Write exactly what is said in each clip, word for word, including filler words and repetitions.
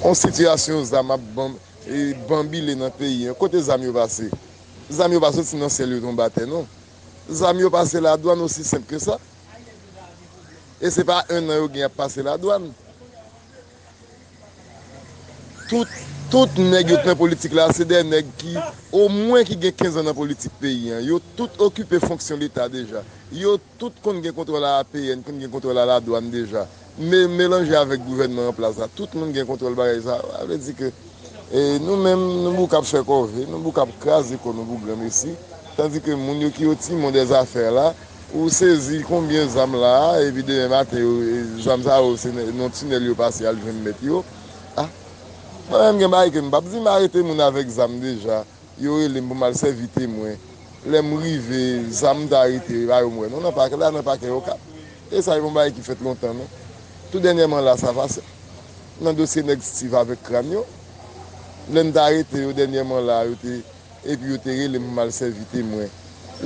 On sitiyasyon zam ap ban- e, banbile nan peyi an. Kote zam yo pase? Zam yo pa soti nan syèl yo tonbe atè non. Zam yo pase ladwàn, osi senp ke sa. E se pa en an yo gen ap pase ladwàn. Tout, tout nèg yo k nan politik la, se de nèg ki, omwen ki gen kenz an nan politik peyi an. Yo tout okipe fonksyon leta deja. Yo tout konn gen kontwòl a A P N, konn gen kontwòl a ladwàn deja. Me- melanje avèk gouvènman an plas la, tout moun gen kontwòl bagay sa. Sa vle di ke, e, nou menm, nou bouk ap fè kòve, nou bouk ap kraze kò nou pou granmesi. Tandike moun yo ki o timon dè zafè la, ou sezi konbyen zam la, epi demen maten, yo, e, zam sa yo, se nan tinèl yo pase al jwenn mèt yo. Ah, mwen menm gen bagay ke m p ap di, m arete moun avèk zam deja. Yo rele m pou m al sèvi temwen. Lè m rive, zam m ta arete, e pa yo m wè non, nan pakè la, nan pakè Okap. E sa se yon bagay ki fèt lontan non. Tou dènyèman la, sa pase. Nan dosye nèg Steve avèk Kran yo, lè m ta arete yo dènyèman la, yo te, epi yo te rele m pou m al sèvi temwen.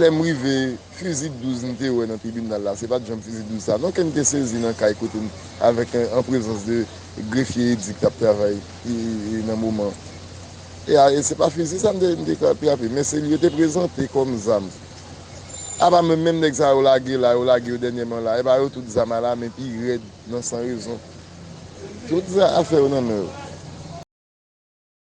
Lè m rive, fizi douz m te wè nan tribinal la. Se pa t janm fizi douz sa non ke m te sezi nan kay kote m, avèk, an, an prezans de grefye Edi k t ap travay, e, e, nan moman. E, a, e se pa fizi sa m te, m te tra- trape, men se li yo te prezante kòm zam. Apa menm, menm nèg sa yo lage la, yo lage yo dènyèman la, e pa yo tout zam alamen pi rèd nan san rezon. Tout zam afè yo nan men yo.